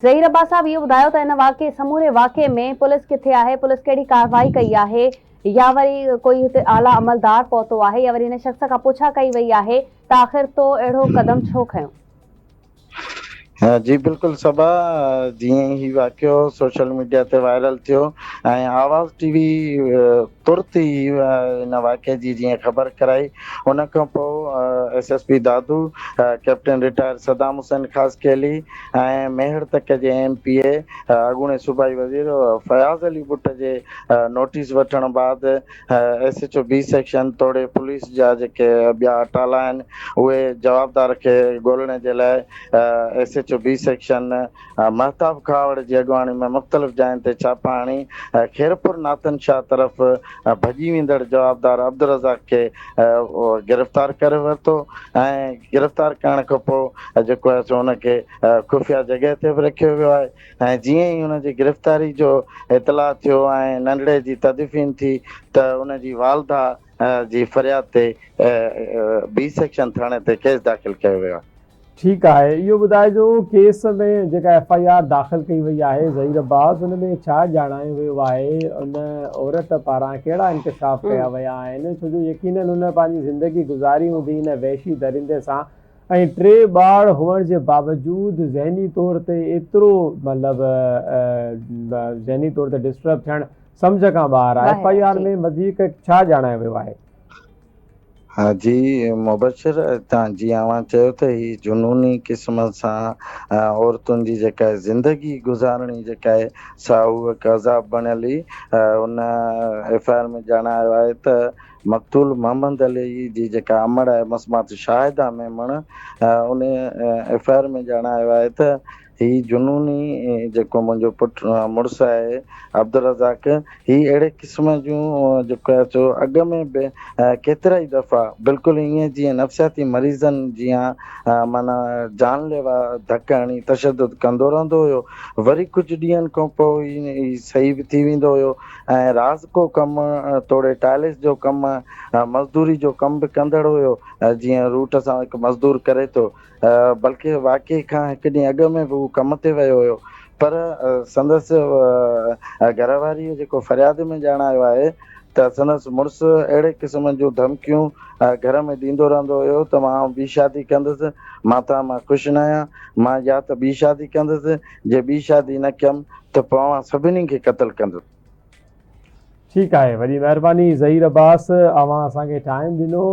ظهير عباس صاحب اهو ٻڌايو ته ان واقعي سموري واقعي ۾ پوليس ڪٿي آهي، پوليس ڪهڙي ڪارروائي ڪئي آهي يا وري ڪوئي هتي اعليٰ عملدار پهتو آهي يا وري هن شخص کان پڇا ڪئي وئي آهي ته آخر تو اهڙو قدم ڇو کنيو؟ جي بلڪل صبا جيئن ئي هي واقعو سوشل ميڊيا تي وائرل ٿيو ۽ آواز ٽي وي ترت ئي ان واقعي جي جيئن خبر ڪرائي ان کان پوء S S P Dadu captain retire Saddam Hussain Khaskheli ۽ Mehar تڪ جي ايم پي اي اڳوڻي صوبائي وزير فياض علي ٻٽ جي نوٽيس وٺڻ بعد S H O B section توڙي پوليس جا جيڪي ٻيا اٽالا آهن اهي جوابدار کي ڳولڻ جي لاء S H O B section Mehtab Khahawar جي اڳواڻي ۾ مختلف جاين تي ڇاپا هڻي خيرپور ناٿن شاهه طرف ڀڄي ويندڙ جوابدار عبدالرزاق کي گرفتار ڪري ورتو ۽ گرفتار ڪرڻ کان پوء جيڪو آهي سو ان کي خفيه جڳهه تي به رکيو ويو آهي ۽ جيئن ئي ان جي گرفتاري جو اطلاع ٿيو ۽ ننڍڙي جي تدفين ٿي ته ان جي والده جي فرياد تي بي سيڪشن ٿاڻي تي ڪيس داخل ڪيو ويو آهي. ٺيڪ آهي اهو ٻڌائجو ڪيس ۾ جيڪا ايف I R داخل ڪئي وئي آهي ظهير عباس ان ۾ ڇا ڄاڻايو ويو آهي ان عورت پاران ڪهڙا انڪشاف ڪيا ويا آهن ڇو جو يقينن هن پنهنجي زندگي گذاري هوندي ان وحشي درندي سان ۽ ٽي ٻار هئڻ جي باوجود ذهني طور تي ايترو مطلب ذهني طور تي ڊسٽرب ٿيڻ سمجهه کان ٻاهر آهي ايف I R ۾ وڌيڪ ڇا ڄاڻايو ويو آهي. ها جي مبشر تان جيئن اوهان چيو ته هي جنوني قسم سان عورتن جي جيڪا زندگي گذارڻي جيڪا آهي سا هو هڪ عذاب بڻيل هئي ان ايف I R ۾ ڄاڻايو آهي ته مقتول محمد علي جي جيڪا امڙ آهي مسمات شاهده ميمڻ ان ايف I R ۾ ڄاڻايو آهي ته هي جنوني جيڪو منهنجو پٽ مڙس آهي عبدالرزاق هي اهڙي قسم جون جيڪو آهي سو اڳ ۾ به ڪيترائي دفعا بلڪل ائين جيئن نفسياتي مريضن جيان معنيٰ جان ليوا ڌڪ هڻي تشدد ڪندو رهندو هيو وري ڪجهه ڏينهن کان پوء هي صحيح به ٿي ويندو هيو ۽ رازڪو ڪم توڙي ٽائلس جو ڪم مزدوري جو ڪم به ڪندڙ هيو جيئن روٽ سان هڪ مزدور ڪري ٿو بلڪه واقعي کان هڪ ڏينهن اڳ ۾ به هو ڪم تي ويو هيو پر سندس گهر واريء جيڪو فرياد ۾ ڄاڻايو آهي ته سندس مڙس اهڙي قسم جون ڌمڪيون گهر ۾ ڏيندو رهندو هيو ته مان ٻي شادي ڪندس، مان توهان مان خوش ناهيان، مان يا ته ٻي شادي ڪندس، جي ٻي شادي نه ڪيم ته پوء اوهان سڀني کي قتل ڪندس. ٺيڪ آهي وڏي مهرباني ظهير عباس اوهان اسان کي ٽائيم ڏنو.